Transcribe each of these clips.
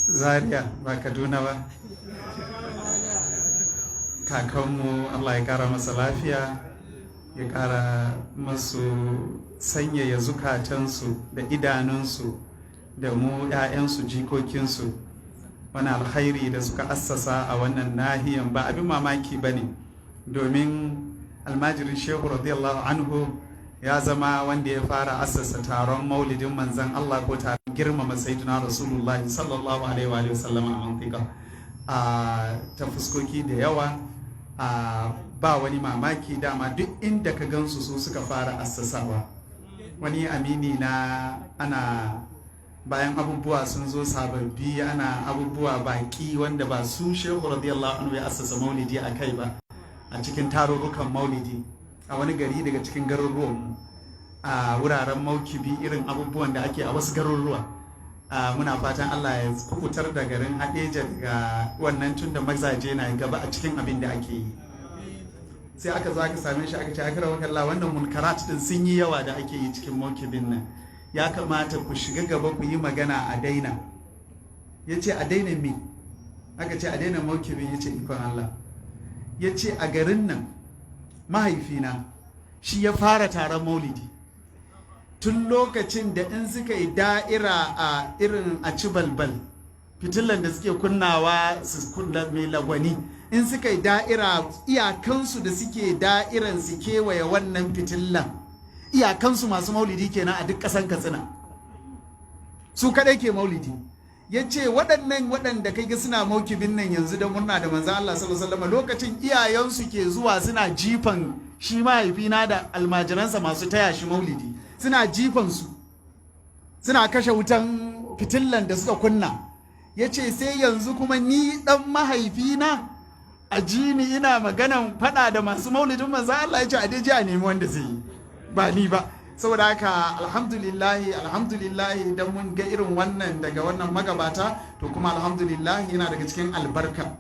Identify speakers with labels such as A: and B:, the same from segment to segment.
A: Zaria ba Kaduna ba. Kakanmu, Allah ya kara masa lafiya, ya kara masu sanyaya zukatansu da idanunsu da mu 'ya'yansu, jikokinsu. Wani alkhairi da suka assasa a wannan nahiyan ba abin mamaki ba ne, domin almajirin Shehu radiyallahu anhu ya zama wanda ya fara assasa taron maulidin manzan Allah ko taron girmama Sayyidina Rasulullah sallallahu alaihi wa sallam a mantika a ta fuskoki da yawa. A ba wani mamaki, dama duk inda ka gansu su suka fara assasawa. Wani amini na, ana bayan abubuwa sun zo sababbi, ana abubuwa baki wanda ba su Shehu radiyallahu anhu ya assasa maulidi a kai ba, a cikin tarurrukan maulidi a wani gari daga cikin garuruwanmu, a wuraren maukibi, irin abubuwan da ake a wasu garuruwa, muna fatan Allah ya kubutar da garin Hadeja daga wannan, tun da mazaje na gaba a cikin abin da ake yi. Sai aka zo aka same shi, aka ce, "Akramaka, wannan munkarat din sun yi yawa da ake yi cikin maukibin nan, ya kamata ku shiga gaba ku yi magana a daina." Ya ce, "A daina me?" Aka ce, "A daina maukibin." Ya ce, "Ikon Allah." Ya ce, "A garin nan mahaifina shi ya fara taron maulidi tun lokacin da in suka yi da'ira a irin a ci balbal, fitilan da suke kunnawa su kunna mai lagwani, in suka yi da'ira, iyakansu da suke da'iran su kewaye wannan fitilan, iyakansu masu maulidi kenan a duk ƙasan Katsina, su kaɗai ke maulidi." Ya ce, "Waɗannan waɗanda kai ga suna maukibin nan yanzu da murna da manzan Allah sallallahu alaihi wasallam, lokacin iyayensu ke zuwa suna jifan shi mahaifina da almajiransa masu taya shi maulidi, suna jifan su, suna kashe wutan fitillan da suka kunna." Ya ce, "Sai yanzu kuma ni ɗan mahaifina a ji ni ina maganan faɗa da masu maulidin manzan Allah." Ya ce, "A dai a nemi wanda zai yi, ba ni ba." Saboda haka alhamdulillahi, alhamdulillahi, dan mun ga irin wannan daga wannan magabata. To kuma alhamdulillahi, yana daga cikin albarka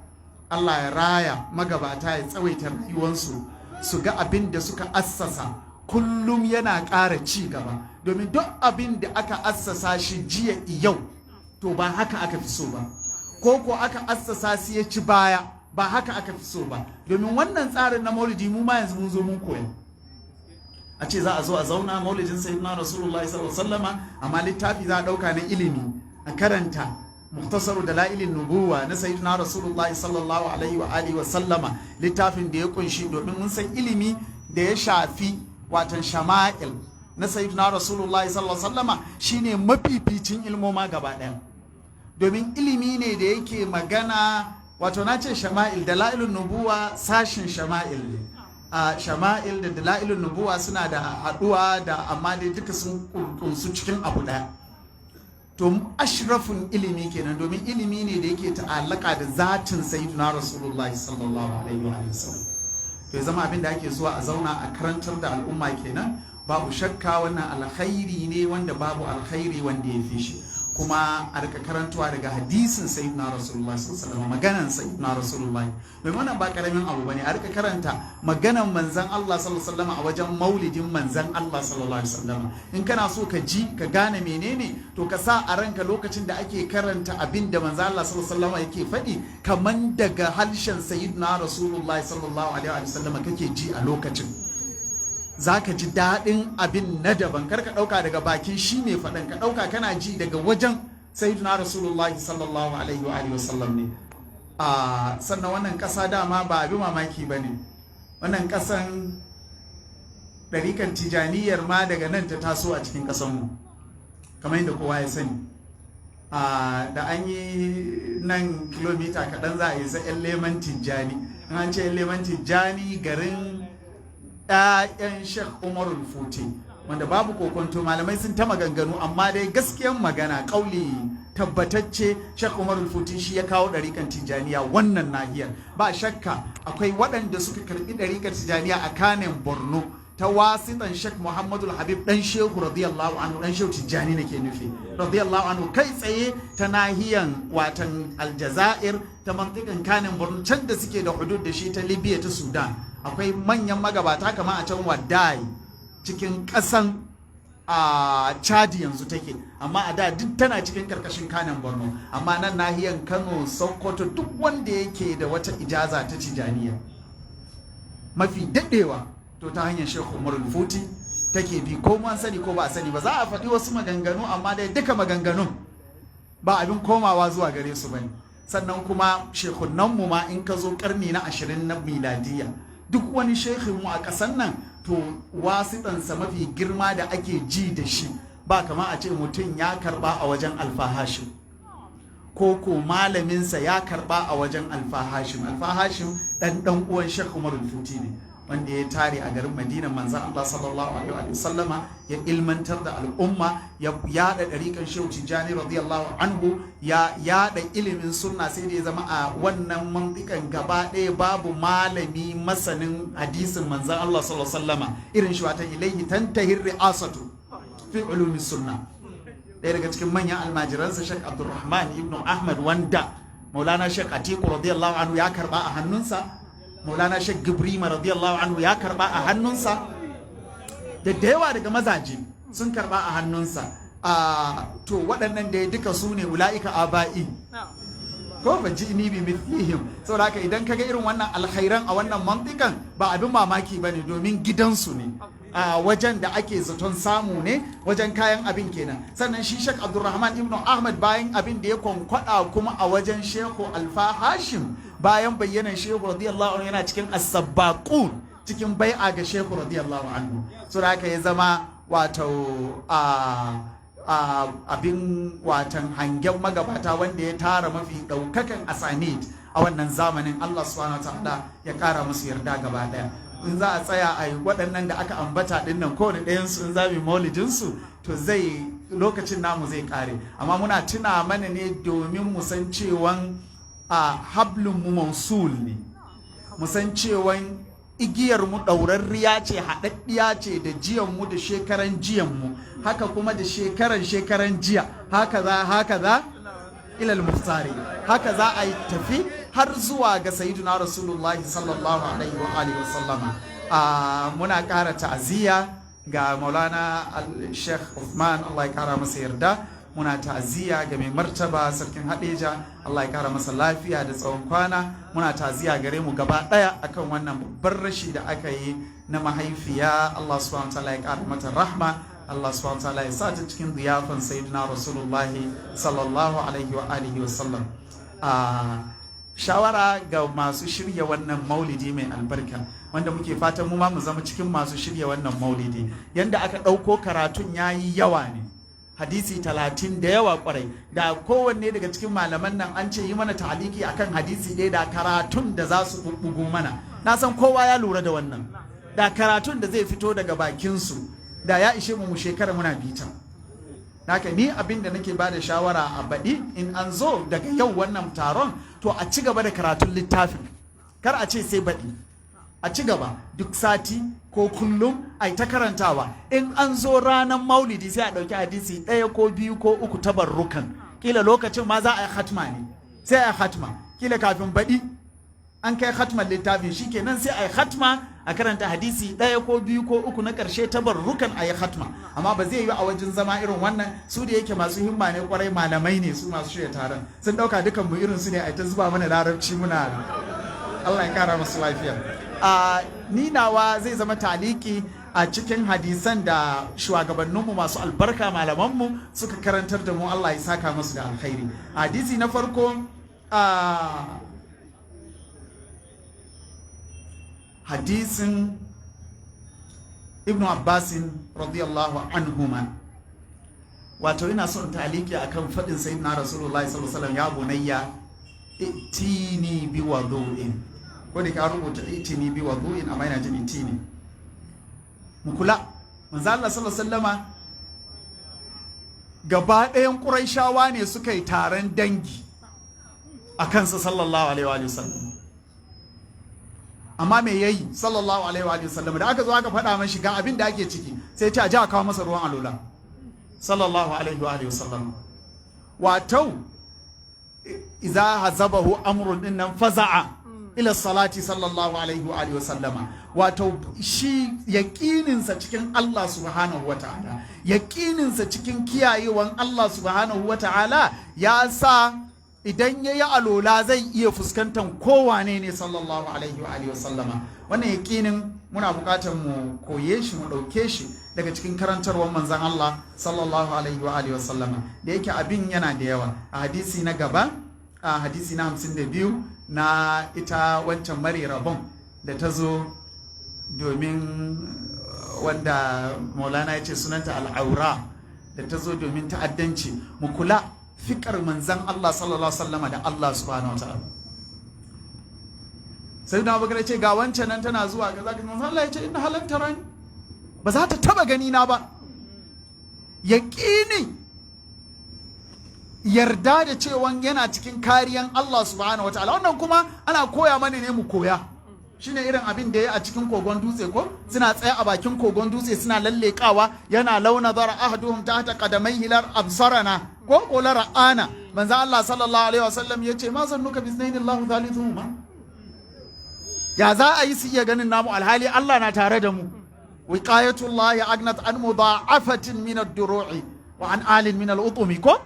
A: Allah ya raya magabata, ya tsawaita rayuwansu, su ga abin da suka assasa kullum yana ƙara ci gaba, domin duk abin da aka assasa shi jiya yau, to ba haka aka fi so ba, ko ko aka assasa shi ya ci baya, ba haka aka fi so ba. Domin wannan tsarin na maulidi, mu ma yanzu mun zo mun koya, a ce za a zo a zauna maulidin Sayyidina Rasulullahi sallallahu alaihi wasallama, amma littafi za a dauka na ilimi a karanta, Muhtasaru Dalailin Nubuwa na Sayyidina Rasulullahi sallallahu alaihi wa alihi wasallama, littafin da ya kunshi, domin mun san ilimi da ya shafi watan shama'il na Sayyidina Rasulullahi sallallahu alaihi wasallama shine mafificin ilmoma gaba ɗaya, domin ilimi ne da yake magana, wato na ce shama'il, Dalailun Nubuwa sashin shama'il ne. A shama'il da Dalailun Nubuwa suna da haɗuwa da, amma dai duka sun kunsu cikin abu ɗaya. To ashrafun ilimi kenan, domin ilimi ne da yake ta'allaka da zatin Sayyidina Rasulullahi sallallahu alaihi wa sallam. To ya zama abin da ake zuwa a zauna a karantar da al'umma kenan, babu shakka wannan alkhairi ne wanda babu alkhairi wanda ya fi shi. Kuma a rika karantuwa daga hadisin Sayyidina Rasulullahi sallallahu alaihi wasallam, maganan Sayyidina Rasulullahi, domin wannan ba karamin abu bane, a rika karanta maganan manzon Allah sallallahu alaihi wasallam a wajen maulidin manzon Allah sallallahu alaihi wasallam. In kana so ka ji, ka gane menene, to ka sa a ranka lokacin da ake karanta abin da manzon Allah sallallahu alaihi wasallam yake faɗi, kaman daga harshen Sayyidina Rasulullahi sallallahu alaihi wasallam kake ji a lokacin, za ka ji daɗin abin na daban. Kar ka ɗauka daga bakin shi mai faɗin, ka ɗauka kana ji daga wajen Sayyidina Rasulullahi sallallahu alaihi wa alihi wasallam ne. A sannan wannan ƙasa dama ba abin mamaki ba ne, wannan ƙasan ɗarikan Tijaniyar ma daga nan ta taso a cikin ƙasanmu, kamar yadda kowa ya sani. Da an yi nan kilomita kaɗan za a yi 'yan Leman Tijjani. An ce 'yan Leman Tijjani, garin 'ya'yan Sheikh Umarul Futi, wanda babu kokonto malamai sun ta maganganu, amma dai gaskiyan magana, kauli tabbatacce, Sheikh Umarul Futi shi ya kawo ɗarikan Tijjaniya wannan nahiyar. Ba shakka akwai waɗanda suka karɓi ɗarikan Tijjaniya a Kanen Borno ta wasitan Sheikh Muhammadu Habib, dan Shehu radiyallahu anhu, dan Shehu Tijjani nake nufi, radiyallahu anhu, kai tsaye ta nahiyan watan Aljazair, ta mantikan Kanen Borno can da suke da hudud da shi, ta Libya, ta Sudan. Akwai manyan magabata kamar a can Wadai, cikin ƙasan a Chadi yanzu take, amma Amma a da duk tana cikin karkashin Kanen Borno. Amma nan nahiyan Kano, Sokoto, duk wanda yake da wata ijaza ta Tijaniya mafi daɗewa, to ta hanyar Sheikh Umar Futi take bi. Ko mun sani ko ba a sani ba, za a faɗi wasu maganganu, amma dai duka maganganun ba abin komawa zuwa gare su bane. Sannan kuma shehunanmu ma, in ka zo karni na 20 na miladiya, duk wani shehinmu a ƙasar nan, to wasiɗansa mafi girma da ake ji da shi, ba kama a ce mutum ya karba a wajen Alfa Hashim, ko malaminsa ya karba a wajen Alfa Hashim. Alfa Hashim dan uwan Sheikh Umar Futi ne, wanda ya tare a garin Madina manzan Allah sallallahu alaihi wa sallama, ya ilmantar da al'umma, ya yada ɗariƙan Shehu Tijjani radiyallahu anhu, ya yada ilimin sunna, sai da ya zama a wannan mantikan gaba ɗaya babu malami masanin hadisin manzan Allah sallallahu alaihi wa sallama irin shi, wata ilaihi tantahir ri'asatu fi ulumi sunna. Ɗaya daga cikin manyan almajiransa, Sheikh Abdulrahman ibn Ahmad, wanda Maulana Sheikh Atiku radiyallahu anhu ya karba a hannunsa, Maulana Sheikh Gibrima radiyallahu anhu ya karba a hannunsa, da yawa daga mazaje sun karba a hannunsa. To waɗannan da duka su ne ula'ika aba'i ko fa ji'ni bi mithlihim. Saboda haka idan kaga irin wannan alkhairan a wannan mantikan, ba abin mamaki bane, domin gidansu ne, a wajen da ake zaton samu ne, wajen kayan abin kenan. Sannan shi Sheikh Abdulrahman ibn Ahmad, bayan abin da ya kwankwada kuma a wajen Shehu Alfa Hashim, bayan bayyanan Shehu radiyallahu anhu, yana cikin as-sabbaqun cikin bai'a ga Shehu radiyallahu anhu. Saboda haka ya zama wato a abin watan hangen magabata, wanda ya tara mafi ɗaukakan asanid a wannan zamanin. Allah subhanahu ta'ala ya ƙara musu yarda gaba ɗaya. In za a tsaya a yi waɗannan da aka ambata ɗin nan, kowane ɗayansu in za mu maulidinsu, to zai lokacin namu zai ƙare. Amma muna tuna mana ne domin mu san cewan a hablun mu mausul ne, mu san cewan igiyar mu ɗaurarriya ce, haɗaɗɗiya ce, da jiyan mu da shekaran jiyan mu, haka kuma da shekaran shekaran jiya, haka za haka za ilal muftari, haka za a yi tafi har zuwa ga Sayyiduna Rasulullahi sallallahu alaihi wa alihi wa sallama. Muna ƙara ta'aziyya ga Maulana Sheikh Uthman, Allah ya ƙara masa yarda. Muna ta'aziyya ga mai martaba Sarkin Hadeja, Allah ya kara masa lafiya da tsawon kwana. Muna ta'aziyya gare mu gaba daya akan wannan babbar rashi da aka yi na mahaifiya. Allah subhanahu wa ta'ala ya kara mata rahma. Allah subhanahu wa ta'ala ya sa ta cikin ziyafan Sayyidina Rasulullahi sallallahu alaihi wa alihi wa sallam. Shawara ga masu shirya wannan maulidi mai albarka, wanda muke fatan mu ma mu zama cikin masu shirya wannan maulidi, yanda aka ɗauko karatun yayi yawa ne, hadisi 30 da yawa kwarai, da kowanne daga cikin malaman nan an ce yi mana ta'aliki akan hadisi ɗaya, da karatun da za su bubbugo mana, na san kowa ya lura da wannan, da karatun da zai fito daga bakinsu da ya ishe mu mu shekara muna bita. Haka ni abin da nake ba da shawara, a baɗi in an zo daga yau wannan taron, to a ci gaba da karatun littafin, kar a ce sai baɗi. A ci gaba duk sati ko kullum a ta karantawa. In an zo ranar maulidi, sai a ɗauki hadisi ɗaya ko biyu ko uku tabarrukan. Kila lokacin ma za a yi hatma ne, sai a yi hatma. Kila kafin baɗi an kai hatman littafin, shikenan sai a yi hatma, a karanta hadisi ɗaya ko biyu ko uku na ƙarshe tabarrukan, a yi hatma. Amma ba zai yi a wajen zama irin wannan. Su da yake masu himma ne kwarai, malamai ne su masu shirya taron, sun ɗauka dukan mu irin su ne, a ta zuba mana Larabci muna. Allah ya kara masu lafiya. A ni nawa zai zama taliki a cikin hadisan da shugabanninmu masu albarka, malamanmu, suka karantar da mu. Allah ya saka musu da alkhairi. Hadisi na farko, a hadisin Ibn Abbasin radiyallahu anhuma. Wato ina son taliki akan faɗin Sayyidina Rasulullahi sallallahu alaihi wasallam: "Ya bunayya, itini bi wudu'in." Ko da ka rubuta "itini bi wudu'in", amma ina jin "itini". Mu kula, manzo Allah sallallahu alaihi wasallama, gaba ɗayan Quraishawa ne suka yi taron dangi a kansa sallallahu alaihi wa sallam. Amma me yayi sallallahu alaihi wa sallam? Da aka zo aka faɗa mashi ga abin da ake ciki, sai ce a ji a kawo masa ruwan alola sallallahu alaihi wa sallam. Wato iza hazabahu amrun din nan faza'a. Ila salati sallallahu alaihi wa alihi wasallama. Wato shi yaƙininsa cikin Allah subhanahu wa ta'ala, yaƙininsa cikin kiyayewan Allah subhanahu wa ta'ala ya sa idan ya yi alola zai iya fuskantar kowane ne sallallahu alaihi wa alihi wasallama. Wannan yaƙinin muna buƙatar mu koye shi, mu ɗauke shi daga cikin karantarwar manzon Allah sallallahu alaihi wa alihi wasallama. Da yake abin yana da yawa, a hadisi na gaba, a hadisi na 52 na ita wancan mare rabon da ta zo domin wanda Maulana ya ce sunanta Al'aura, da ta zo domin ta'addanci, mu kula fikar manzan Allah sallallahu alaihi wasallama da Allah subhanahu wa ta'ala. Sai da Abubakar ya ce ga wancan nan tana zuwa ga zaka, manzan Allah ya ce inna halan tarani, ba za ta taba gani na ba. Yaqini, yarda da cewa yana cikin kariyan Allah subhanahu wataala. Wannan kuma ana koya mana ne mu koya, shine irin abin da ya a cikin kogon dutse, ko suna tsaye a bakin kogon dutse suna lallekawa, yana law nazara ahaduhum tahta qadamaihi lar absarana ko la ra'ana. Manzo Allah sallallahu alaihi wasallam yace ma zannuka bisnaini Allahu thalithuhuma, ya za a yi su iya ganin namu alhali Allah na tare da mu? Wiqayatullahi agnat an mudha'afatin min ad-duru'i wa an alin min al-utumi. Ko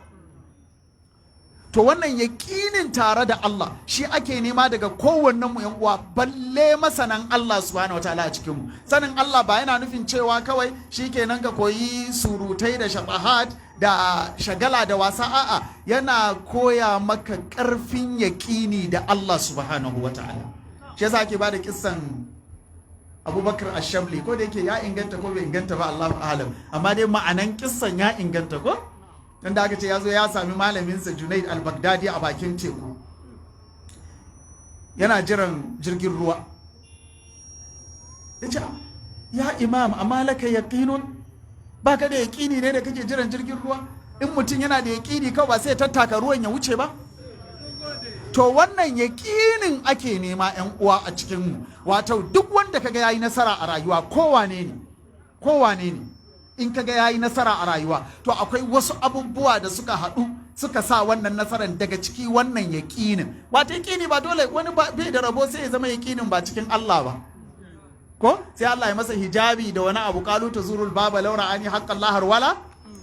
A: to wannan yaƙinin tare da Allah shi ake nema daga kowannen mu, yan uwa, balle masanan Allah subhanahu wataala a cikin mu. Sanin Allah ba yana nufin cewa kawai shikenan ka koyi surutai da shafahat da shagala da wasa. A'a, yana koya maka ƙarfin yaƙini da Allah subhanahu wataala. Shi yasa ake bada kissan Abubakar Ashabli, ko da yake ya inganta ko bai inganta ba, Allahu alam, amma dai ma'anan kissan ya inganta, ko inda aka ce ya zo ya sami malaminsa Junaid al-Baghdadi a bakin teku yana jiran jirgin ruwa. Ya ce, "Ya imam, amma laka yaqinun? Baka da yaqini ne da kake jiran jirgin ruwa? In mutum yana da yaqini kawai ba sai ya tattaka ruwan ya wuce ba?" To wannan yaƙinin ake nema, yan uwa, a cikin mu. Wato duk wanda kaga yayi nasara a rayuwa, kowane ne, kowane ne, in kaga yayi nasara a rayuwa, to akwai wasu abubuwa da suka haɗu suka sa wannan nasarar, daga ciki wannan yaƙinin. Wato yaƙini ba dole, wani bai da rabo sai ya zama yaƙinin ba cikin Allah ba, ko sai Allah ya masa hijabi da wani abu. Qalu tazurul baba law ra'ani haqqan lahar wala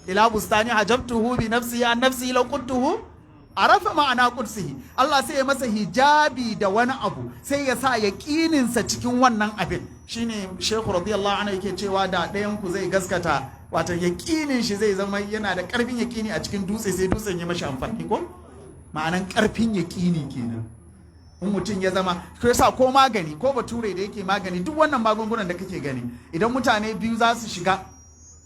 A: ila bustani hajabtuhu bi nafsi an nafsi law qultuhu arafa ma'ana qudsihi. Allah sai ya masa hijabi da wani abu, sai ya sa yaƙininsa cikin wannan abin. Shine Sheikh radiyallahu anhu yake cewa da ɗayan ku zai gaskata, wato yaƙinin shi zai zama yana da ƙarfin yaƙini a cikin dutse, sai dutsen ya mashi amfani. Ko ma'anan ƙarfin yaƙini kenan. In mutum ya zama ko yasa ko magani, ko bature da yake magani, duk wannan magungunan da kake gani, idan mutane biyu za su shiga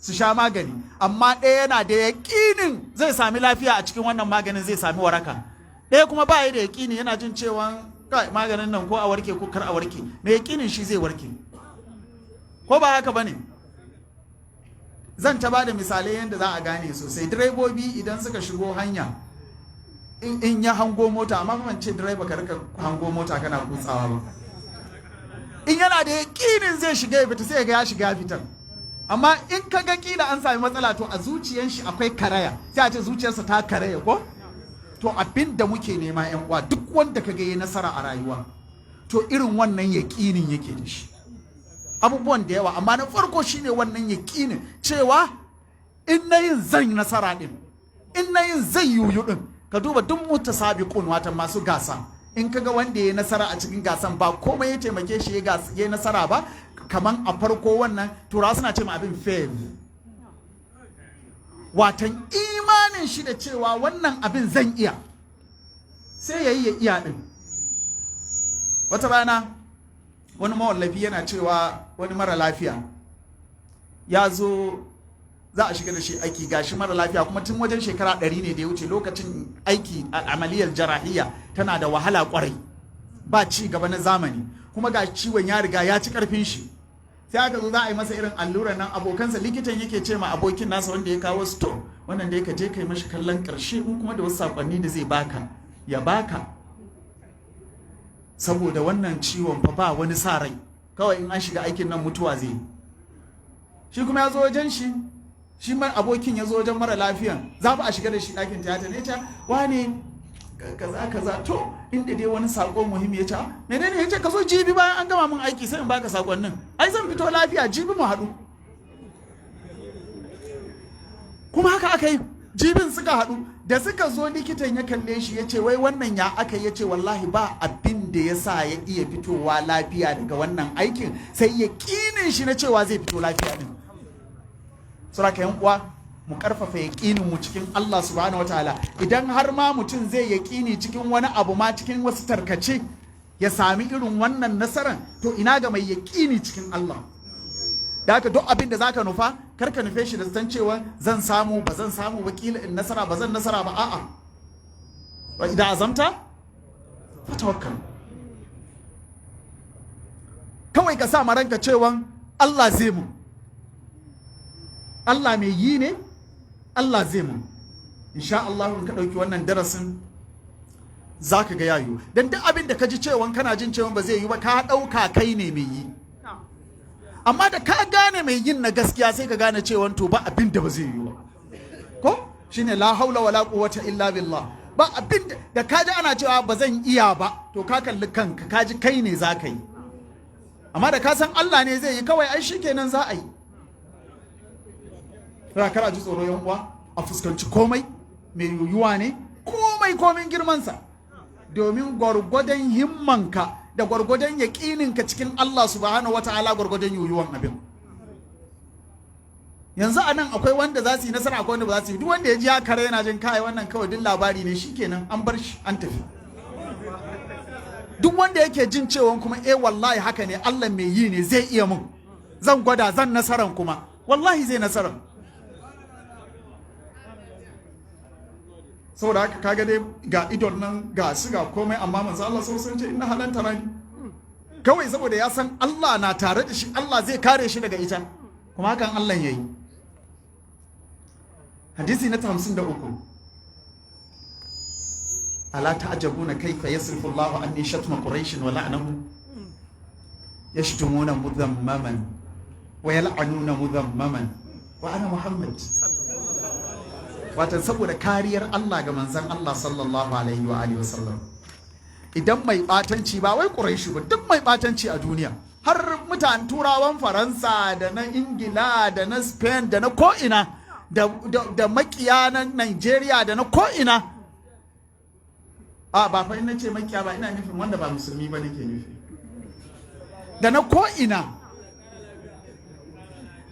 A: su sha magani, amma ɗaya yana da yaƙinin zai sami lafiya a cikin wannan maganin, zai sami waraka, ɗaya kuma ba ya da yaƙini, yana jin cewa kai, maganin nan ko a warke ko kar a warke, mai yaƙinin shi zai warke. Ko ba haka bane? Zan ta ba da misalai yadda za a gane sosai. Direbobi idan suka shigo hanya, in ya hango mota, amma ban ce direba ka rika hango mota kana kutsawa ba, in yana da yaƙinin zai shiga ya fita, sai ga ya shiga ya fitar. Amma in ka ga kila an sami matsala, to a zuciyar shi akwai karaya, sai a ce zuciyarsa ta karaya. Ko to abin da muke nema, yan uwa, duk wanda ka ga yi nasara a rayuwa, to irin wannan yaƙinin yake da shi. Abubuwan da yawa, amma na farko shine wannan yaƙinin cewa in na yin zan yi nasara din, in na yin zai yuyu din. Ka duba duk mutasabiqun, wata masu gasa, in kaga wanda ya nasara a cikin gasan, ba komai ya taimake shi ya yi nasara ba kaman a farko wannan, Turawa suna ce ma abin faith, watan imanin shi da cewa wannan abin zan iya, sai ya yi ya iya din. Wata rana wani mawallafi yana cewa wani mara lafiya ya zo za a shiga da shi aiki. Gashi mara lafiya kuma tun wajen shekara 100 ne da ya wuce, lokacin aiki a amaliyar jarahiyya tana da wahala kwarai, ba ci gaba na zamani, kuma ga ciwon ya riga ya ci karfin shi. Sai aka zo za a yi masa irin allurar nan. Abokansa, likitan yake ce ma abokin nasa wanda ya kawo su, "To wannan da ka je kai mashi kallon karshe, in kuma da wasu sakonni da zai baka ya baka, saboda wannan ciwon fa ba wani sa rai, kawai in an shiga aikin nan mutuwa zai yi." Shi kuma ya zo wajen shi, shi man abokin ya zo wajen mara lafiyan, za a shiga da shi ɗakin tiyata ne, ce, "Wane, Kaza kaza. To, inda dai wani sako muhimmi. Ya ce, "Menene?" Ya ce, "Ka zo jibi bayan an gama mun aiki, sai in baka sakonnin. Ai zan fito lafiya, jibi mu haɗu." Kuma haka aka yi, jibin suka haɗu. Da suka zo, likitan ya kalle shi ya ce, "Wai wannan ya aka?" Ya ce, "Wallahi ba abin da ya sa ya iya fitowa lafiya daga wannan aikin sai ya ƙinin shi na cewa zai fito lafiya din." Saboda yan uwa, mu karfafa yaƙinin mu cikin Allah subhanahu wataala. Idan har ma mutum zai yaƙini cikin wani abu ma, cikin wasu tarkace, ya sami irin wannan nasaran, to ina ga mai yaƙini cikin Allah? Da haka duk abin da zaka nufa, kar ka nufe shi da zaton cewa zan samu, ba zan samu ba, kila in nasara, ba zan nasara ba. A'a, wa idan azamta fatawakkal. Kawai ka sa ranka cewa Allah zai mu, Allah mai yi ne, Allah zai mu, insha Allah. In ka ɗauki wannan darasin, za ka ga yayu. Don duk abin da ka ji cewa kana jin cewa ba zai yi ba, ka ɗauka kai ne mai yi. Amma da ka gane mai yin na gaskiya, sai ka gane cewa to ba abin da ba zai yi ba. Ko shine la haula wala quwwata illa billah. Ba abin da ka ji ana cewa ba zan iya ba, to ka kalli kanka, ka ji kai ne za ka yi. Amma da ka san Allah ne zai yi, kawai ai shikenan, za a yi. Kar a ji tsoro, yan uwa, a fuskanci komai mai yiwuwa ne, komai komin girmansa, domin gwargwadon himmanka da gwargwadon yaƙininka cikin Allah subhanahu wata'ala, gwargwadon yiwuwan abin. Yanzu a nan akwai wanda za su yi nasara, akwai wanda ba za su yi. Duk wanda ya ji ya kare, yana jin kai wannan kawai duk labari ne, shikenan, an bar shi an tafi. Duk wanda yake jin cewa kuma eh, wallahi haka ne, Allah mai yi ne, zai iya mun, zan gwada, zan nasaran, kuma wallahi zai nasaran. Saboda haka kaga dai ga idon nan, ga su, ga komai, amma manzo Allah sun ce inna halan tarani, kawai saboda ya san Allah na tare da shi, Allah zai kare shi daga ita, kuma hakan Allah yayi. Hadisi na 53: ala ta'jabuna kayfa yasrifu Allahu anni shatma quraish wa la'nahu? Yashtumuna mudhammaman wa yal'anuna mudhammaman wa ana Muhammad. Watan saboda kariyar Allah ga manzon Allah sallallahu alaihi wa alihi wasallam, idan mai batanci, ba wai Quraishu ba, duk mai batanci a duniya, har mutanen Turawan Faransa da na Ingila da na Spain da na ko'ina da makiya na Nigeria da na ko'ina. A ba fa ina ce makiya ba, ina nufin wanda ba musulmi ba nake nufi, da na ko'ina,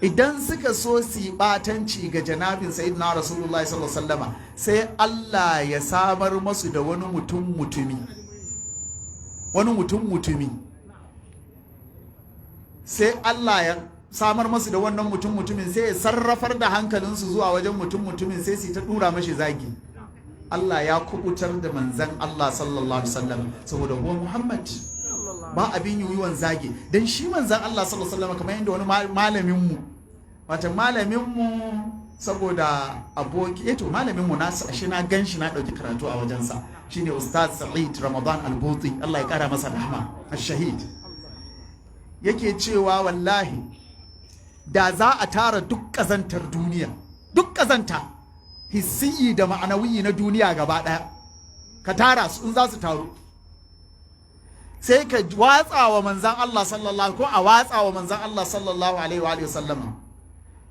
A: idan suka so su yi batanci ga janabin Sayyidina Rasulullahi sallallahu alaihi wasallama, sai Allah ya samar masu da wani mutum mutumi, wani mutum mutumi. Sai Allah ya samar masu da wannan mutum mutumin, sai ya sarrafar da hankalinsu zuwa wajen mutum mutumin, sai su ta dura mashi zagi. Allah ya kubutar da manzan Allah sallallahu alaihi wasallam, saboda huwa Muhammad, ba abin yiwuwan zagi. Dan shi manzan Allah sallallahu alaihi wasallam, kamar yadda wani malamin mu, wata malamin mu, saboda aboki, eto malamin mu na ashe na ganshi, na dauki karatu a wajensa, shine Ustaz Sa'id Ramadan Al-Buti, Allah ya kara masa rahma, ash-shahid, yake cewa wallahi da za a tara duk kazantar duniya, duk kazanta hissiyi da ma'anawiyi na duniya gaba daya, ka tara su, in za su taru, sai ka watsa wa manzan Allah sallallahu, ko a watsa wa manzan Allah sallallahu alaihi wa alihi sallama,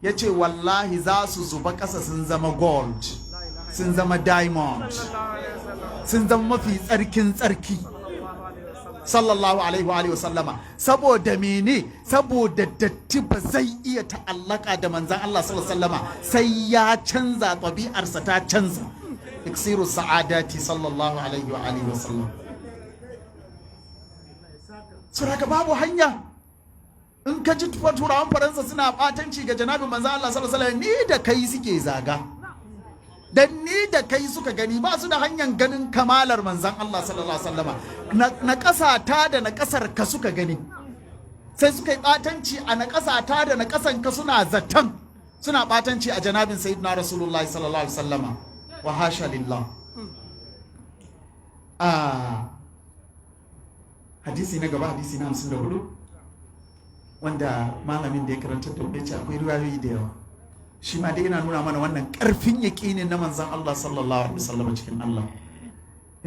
A: ya ce wallahi za su zuba ƙasa sun zama gold, sun zama diamond, sun zama mafi tsarkin tsarki, sallallahu alaihi wa alihi sallama. Saboda mene? Saboda datti ba zai iya ta'allaka da manzan Allah sallallahu alaihi sallama, sai ya canza, ɗabi'arsa ta canza. Iksiru sa'adati sallallahu alaihi wa alihi wasallam. Saboda babu hanya. In ka ji Turawan Faransa suna batanci ga janabin manzan Allah sallallahu alaihi wasallam, ni da kai suke zaga, dan ni da kai suka gani. Ba su da hanyar ganin kamalar manzan Allah sallallahu alaihi wasallama. Na ƙasa ta da na ƙasar ka suka gani, sai suka yi batanci a na ƙasa ta da na ƙasan ka. Suna zaton suna batanci a janabin Sayyidina Rasulullahi sallallahu alaihi wasallama, wa hasha lillah. A hadisi na gaba, hadisi na 54, wanda malamin da ya karanta da ya ce akwai riwayoyi da yawa, shi ma dai yana nuna mana wannan karfin yaƙinin na manzan Allah sallallahu alaihi wasallam cikin Allah.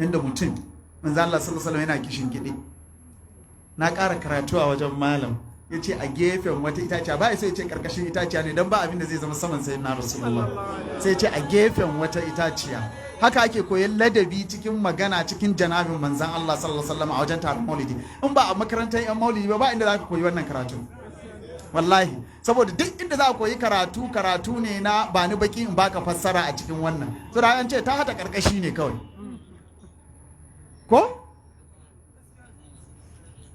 A: Yanda mutum manzo Allah sallallahu alaihi wasallam yana kishin gide. Na ƙara karatu a wajen malam, ya ce a gefen wata itaciya, ba sai ya ce karkashin itaciya ne don ba abin da zai zama saman sayyidina Rasulullah, sai ya ce a gefen wata itaciya. Haka ake koyon ladabi cikin magana cikin janabin manzan Allah sallallahu alaihi wasallam a wajen taron maulidi. In ba a makarantar yan maulidi ba, ba inda za ka koyi wannan karatu wallahi. Saboda duk inda za a koyi karatu, karatu ne na ba ni baki in baka fassara a cikin wannan. Saboda an ce ta hata karkashi ne kawai ko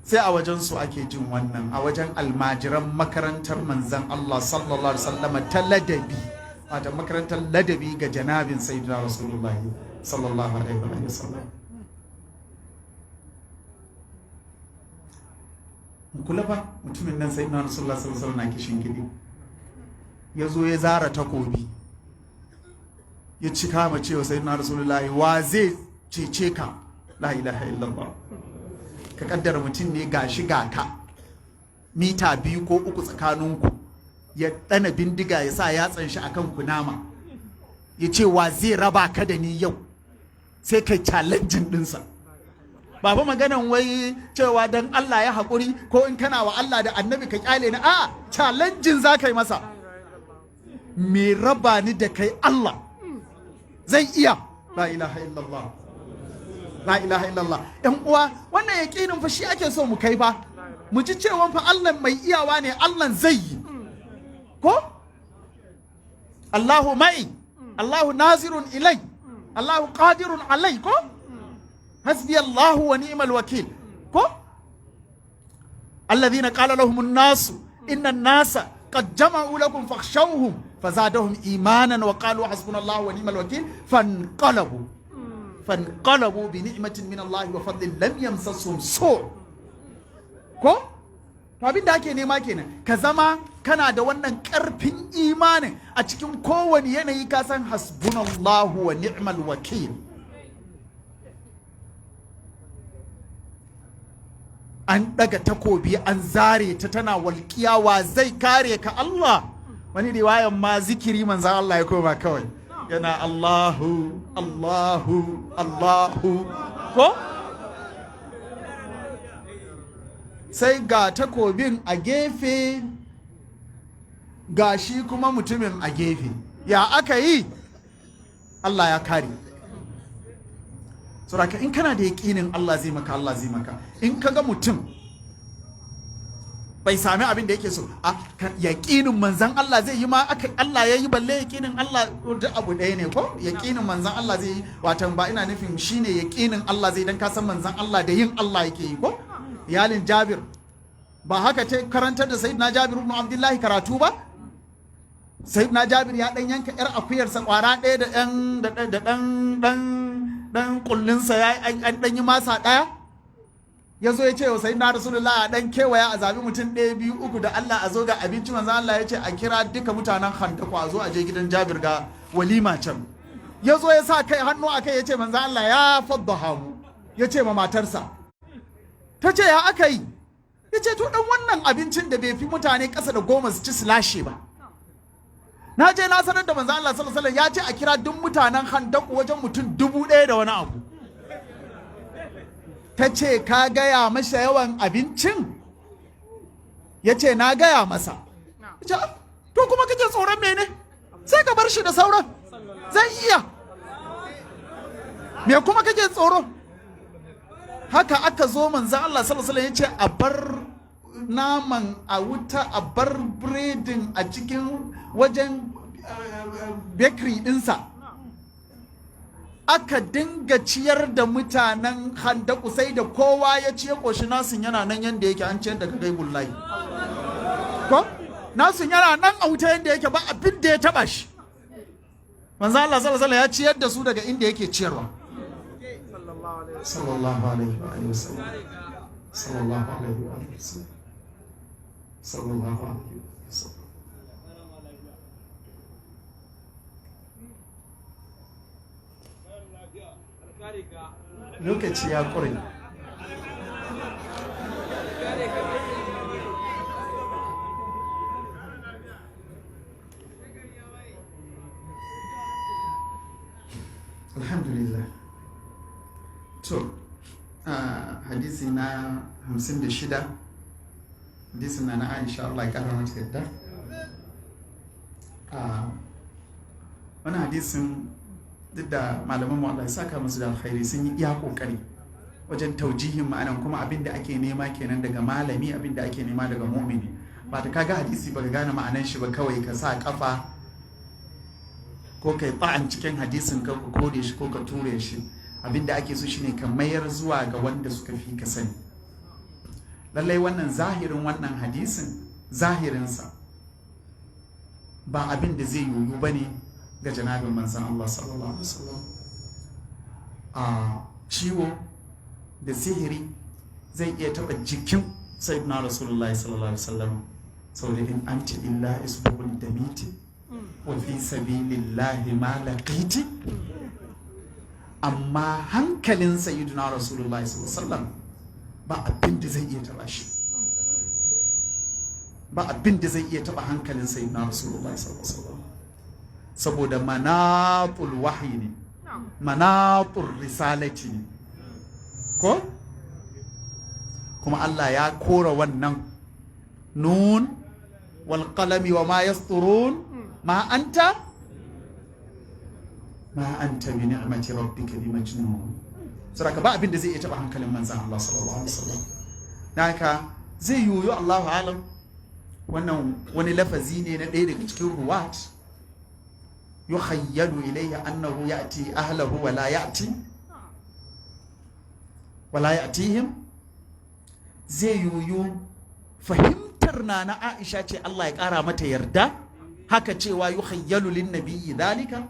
A: sai a wajen su ake jin wannan, a wajen almajiran makarantar manzan Allah sallallahu alaihi wasallam ta ladabi, wata makarantar ladabi ga janabin sayyidina Rasulullahi sallallahu alaihi wasallam. Kula fa, mutumin nan sayyidina Rasulullah sallallahu alaihi wasallam na kishin gidi, ya zo ya zara takobi ya ci kama cewa sayyidina Rasulullahi wa zai cece ka? La ilaha illallah. Ka kaddara mutum ne gashi ga ka mita 2 ko 3 tsakaninku, ya ɗana bindiga ya sa yatsan shi akan kunama ya ce wa zai raba ka da ni yau, sai kai challenging ɗinsa. Ba fa maganan wai cewa dan Allah ya haƙuri ko in kana wa Allah da annabi ka kyale ni, a challenging za ka yi masa. Me raba ni da kai Allah zai iya. La ilaha illallah, la ilaha illallah. Yan uwa, wannan yaƙinin fa shi ake so mu kai fa, mu ji cewa fa Allah mai iyawa ne, Allah zai yi ko. Allahu mai, Allahu nazirun ilai, Allahu qadirun alai ko, hasbi Allahu wa ni'mal wakil ko. Alladhina qala lahum an-nas inna an-nasa qad jama'u lakum fakhshawhum fazadahum imanan wa qalu hasbunallahu wa ni'mal wakil fanqalabu bi ni'matin min Allah wa fadlin lam yamsasuhum su. Ko to abin da ake nema kenan, ka zama kana da wannan karfin imanin a cikin kowane yanayi, ka san hasbunallahu wa ni'mal wakil. An daga takobi an zare ta tana walƙiya, wa zai kare ka? Allah. Wani riwayan ma zikiri manzan Allah ya koma kawai yana Allahu Allahu Allahu ko. Sai ga takobin a gefe, ga shi kuma mutumin a gefe. Ya aka yi? Allah ya kare. Saboda in kana da yaƙinin Allah zai maka, Allah zai maka. In ka ga mutum bai sami abin da yake so, a yaƙinin manzan Allah zai yi ma aka Allah ya yi, balle yaƙinin Allah duk abu ɗaya ne ko. Yaƙinin manzan Allah zai yi, watan ba ina nufin shine yaƙinin Allah zai, dan ka san manzan Allah da yin Allah yake yi ko. Iyalin Jabir ba haka ta karantar da Sayyidina Jabir ibn Abdullahi karatu ba. Sayyidina Jabir ya dan yanka yar akuyarsa kwara ɗaya da ɗan da ɗan ɗan ɗan kullinsa, ya an ɗan yi masa ɗaya. Ya zo ya ce wa sayyidina Rasulullah a ɗan kewaya a zabi mutum 1, 2, 3 da Allah a zo ga abinci. Manzo Allah ya ce a kira duka mutanen Handaku a zo a je gidan Jabir ga walima can. Ya zo ya sa kai hannu a kai ya ce manzo Allah ya fadda hamu, ya ce ma matarsa, ta ce ya aka yi? Ya ce to dan wannan abincin da bai fi mutane ƙasa da 10 su ci su lashe ba. Na je na sanar da manzo Allah sallallahu alaihi wasallam ya ce a kira duk mutanen Handaku wajen mutum 1000 da wani abu. Ta ce ka gaya masa yawan abincin? Ya ce na gaya masa. Ya ce to kuma kake tsoron mene? Sai ka bar shi da sauran, zai iya. Me kuma kake tsoro? Haka aka zo manzo Allah sallallahu alaihi wasallam ya ce a bar naman a wuta, a bar biredin a cikin wajen bakery dinsa. Aka dinga ciyar da mutanen Handaku sai da kowa ya ciye koshi. Nasin yana nan yanda yake, an ciyar daga gaibul layi ko nasin yana nan a wuta yanda yake, ba abin da ya taba shi. Manzo Allah sallallahu alaihi wasallam ya ciyar da su daga inda yake ciyarwa sallallahu alaihi wa sallam, sallallahu alaihi wa sallam, sallallahu alaihi wa sallam. Lokaci ya ƙure. Alhamdulillah. To, hadisi na 56, hadisi na na Aisha, Allah ya kara mata yadda. Wani hadisin, duk da malaman mu, Allah ya saka musu da alkhairi, sun yi iya kokari wajen taujihin ma'anan, kuma abin da ake nema kenan daga malami, abin da ake nema daga mu'mini. Ba ta kaga hadisi ba ka gane ma'anan shi ba, kawai ka sa kafa ko kai ta'an cikin hadisin ka kore shi ko ka ture shi. Abin da ake so shine ka mayar zuwa ga wanda suka fi ka sani. Lallai wannan zahirin wannan hadisin, zahirinsa ba abin da zai yiwu ba ne ga janabin manzan Allah sallallahu alaihi wasallam. A ciwo da sihiri zai iya taɓa jikin Sayyidina Rasulullah sallallahu alaihi wasallam, saboda in anti illa isbul damiti wa fi sabilillahi ma laqiti. Amma hankalin Sayyidina Rasulullah sallallahu alaihi wasallam ba abin da zai iya taɓa shi, ba abin da zai iya taɓa hankalin Sayyidina Rasulullah sallallahu alaihi wasallam, saboda manatul wahyi ne, manatul risalati ne. Ko kuma Allah ya kora wannan: nun wal qalami wa ma yasturun, ma anta bi ni'mati rabbika bi majnun. Saboda ba abin da zai iya taba hankalin manzon Allah sallallahu alaihi wasallam. Haka zai yiwu, Allahu alam, wannan wani lafazi ne na ɗaya daga cikin ruwat, yukhayyalu ilayhi annahu ya'ti ahlahu wala ya'ti wala ya'tihim. Zai yuyu fahimtar na na Aisha ce, Allah ya kara mata yarda, haka cewa yukhayyalu lin nabiyyi dhalika.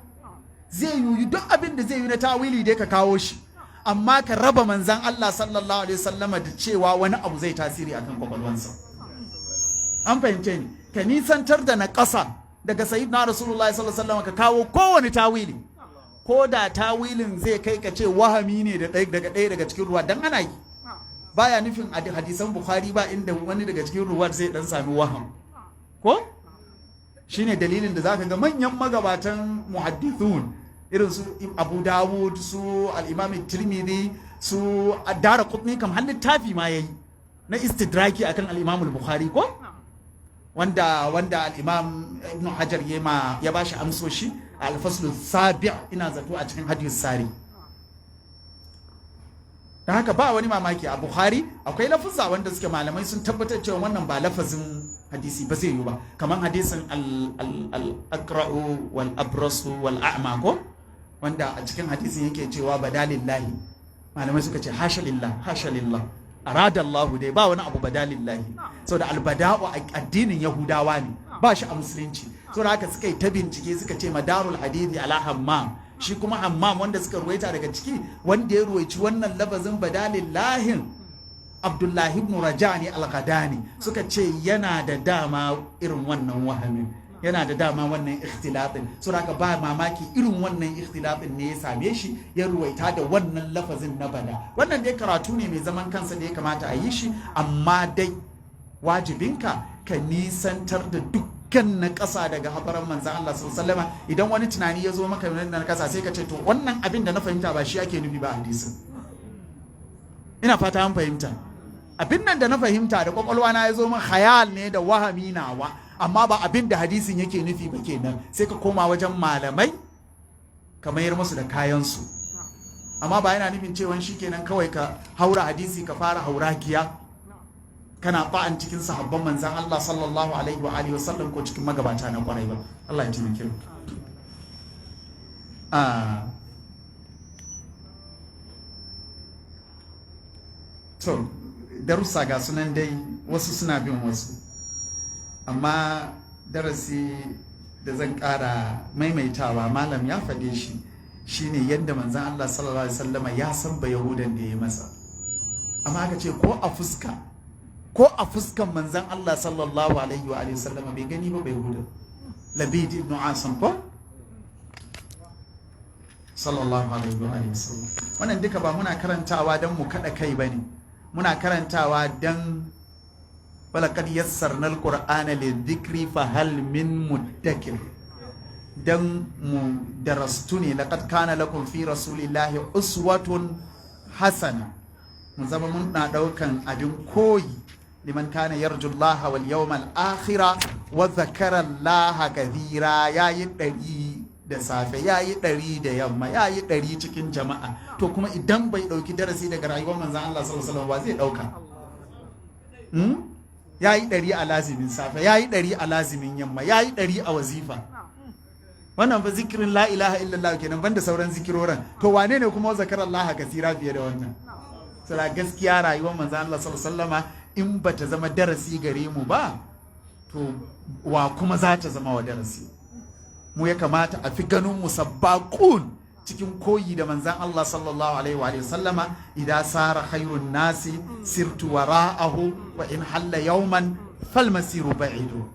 A: Zai yuyu duk abin da zai yi na tawili dai ka kawo shi, amma ka raba manzan Allah sallallahu alaihi wasallama da cewa wani abu zai tasiri akan kwakwalwansa. An fahimce ni? Ka nisantar da na ƙasa daga Sayyidina Rasulullahi sallallahu alaihi wasallam, ka kawo kowane tawili, ko da tawilin zai kai ka ce wahami ne da daga ɗaya daga cikin ruwa, dan ana yi. Baya nufin a hadisan Bukhari ba inda wani daga cikin ruwa zai dan sami waham. Ko shine dalilin da zaka ga manyan magabatan muhaddithun irin su Abu Dawud, su al-Imam Tirmidhi, su Daraqutni, kam har littafi ma yayi na istidraki akan al-Imam al-Bukhari, ko wanda al-Imam Ibn Hajar ya ma ya bashi amsoshi a al-faslu sabi', ina zato, a cikin Hadith Sari. Da haka ba wani mamaki a Bukhari akwai lafuzza wanda suke malamai sun tabbatar cewa wannan ba lafazin hadisi ba zai yi ba, kamar hadisin al-aqra'u wal abrasu wal a'ma, ko wanda a cikin hadisin yake cewa badalillahi. Malamai suka ce hasha lillah, hasha lillah, arada Allah dai, ba wani abu badalillahi, saboda albada'u addinin Yahudawa ne, ba shi a musulunci. Saboda haka suka yi ta bincike, suka ce madarul hadithi ala Hammam. Shi kuma Hammam, wanda suka ruwaita daga ciki, wanda ya ruwaici wannan lafazin badalillahin Abdullahi ibn Rajani al-Ghadani, suka ce yana da dama irin wannan wahamin, yana da dama wannan ikhtilafin. So haka ba mamaki irin wannan ikhtilafin ne ya same shi ya ruwaita da wannan lafazin na bada. Wannan dai karatu ne mai zaman kansa da ya kamata a yi shi, amma dai wajibinka ka nisantar da dukkan na ƙasa daga hadaran manzan Allah sallallahu alaihi. Idan wani tunani ya zo maka na ƙasa, sai ka ce to, wannan abin da na fahimta ba shi ake nufi ba hadisin. Ina fata an fahimta. Abin nan da na fahimta da kwakwalwa na ya zo min, khayal ne da wahami nawa, amma ba abin da hadisin yake nufi ba kenan. Sai ka koma wajen malamai ka mayar musu da kayansu. Amma ba yana nufin cewa shikenan kawai ka haura hadisi ka fara hauragiya kana ba'an cikin sahabban manzan Allah sallallahu alaihi wa alihi wasallam ko cikin magabata na kwarai ba. Allah ya taimake mu. To, darussa ga sunan dai, wasu suna bin wasu, amma darasi da zan ƙara maimaitawa, malam ya faɗe shi, shine yadda manzan Allah sallallahu alaihi wasallama ya san ba Yahudan da ya masa, amma aka ce ko a fuska, ko a fuskan manzan Allah sallallahu alaihi wa alihi wasallama bai gani ba, bai Yahudan Labid ibn Asam ko, sallallahu alaihi wa alihi wasallam. Wannan duka ba muna karantawa don mu kada kai bane, muna karantawa don walaqad yassarna alqur'ana lidhikri fa hal min muddakir, dan mu darastu ne. Laqad kana lakum fi rasulillahi uswatun Hasana, mu zama mun na ɗaukan abin koyi. Liman kana yarju Allah wal yawmal akhira wa zakara Allah kathira. Yayi 100 da safe, yayi 100 da yamma, yayi 100 cikin jama'a. To kuma idan bai ɗauki darasi daga rayuwar manzon Allah sallallahu alaihi wasallam ba, zai ɗauka? Yayi 100 a lazimin safe, yayi 100 a lazimin yamma, yayi 100 a wazifa. Wannan fa zikirin la ilaha illallah kenan, banda sauran zikiroran. To wane ne kuma zakar Allah kasira fiye da wannan? Sara gaskiya, rayuwar manzon Allah sallallahu alaihi wasallama in bata zama darasi gare mu ba, to wa kuma za ta zama wa darasi? Mu ya kamata a fi ganin mu sabbaqun cikin koyi da manzan Allah sallallahu alaihi wa sallama. Idan sara khairun nasi sirtu wara'ahu, wa in halla yawman fal masiru ba'idu.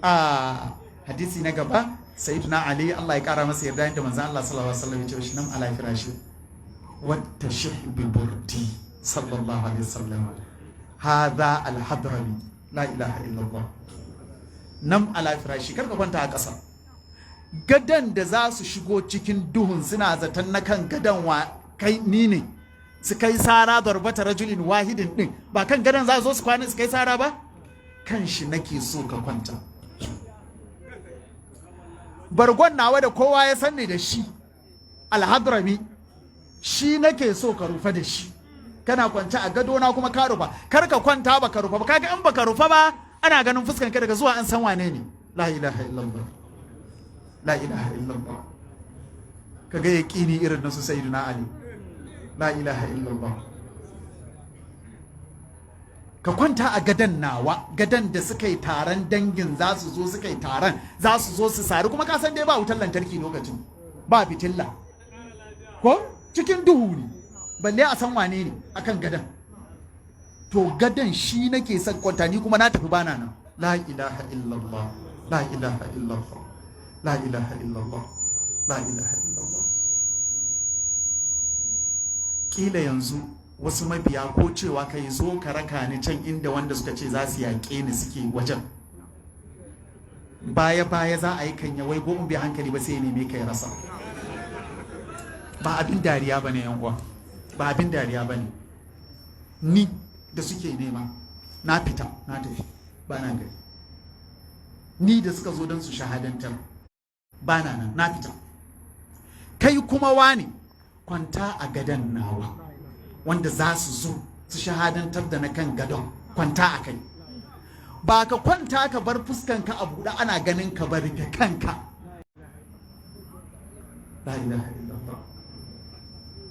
A: A hadisi na gaba, sayyidina Ali, Allah ya kara masa yarda, inda manzan Allah sallallahu alaihi wa sallam ya ce shi: "Nam ala firashi wattashih bi burdi." Sallallahu alaihi wasallam. Hadha al-hadrami, la ilaha illallah. "Nam ala firashi", karka kwanta a ƙasa. Gadan da za su shigo cikin duhun, suna zaton na kan gadan wa kai ni ne, su kai sara, darbata rajulin wahidin din, ba kan gadan za su zo su kwana su kai sara ba, kan shi nake so ka kwanta. Bargon nawa da kowa ya sanni da shi, alhadrami, shi nake so ka rufa da shi. Kana kwance a gadona kuma ka rufa. Kar ka kwanta ba ka rufa ba. Kaga in baka rufa ba, ana ganin fuskan ka daga zuwa, an san wane ne. La ilaha illallah, la ilaha illallah. Kaga yaqini irin na su sayyidina Ali. La ilaha illallah. Ka kwanta a gadan nawa, gadan da suka yi taron dangin za su zo, suka yi taron za su zo su sari. Kuma ka san dai ba wutar lantarki lokacin, ba fitilla, ko cikin duhu ne, balle a san wane ne akan gadan. To gadan shi nake son kwanta, ni kuma na tafi bana nan. La ilaha illallah, la ilaha illallah, la ilaha illallah, la ilaha illallah. Kila yanzu wasu mabiya ko cewa kai zo ka raka ni can inda wanda suka ce za su yaƙe ni suke wajen, baya baya za a yi kan ya wai in bai hankali ba, sai ya neme ka ya rasa. Ba abin dariya ba ne, uwa, ba abin dariya ba ne. Ni da suke nema, na fita na tafi, ba na gari. Ni da suka zo don su shahadantar, ba na nan, na fita. Kai kuma wani kwanta a gadon nawa wanda za su zo su shahadantar da na kan gadon, kwanta a kai. Ba ka kwanta ka bar fuskanka a buɗe ana ganin ka, bar rufe kanka. La ilaha illallah.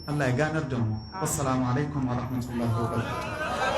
A: Allah ya ganar da mu. Wassalamu alaikum wa rahmatullahi wa barakatuh.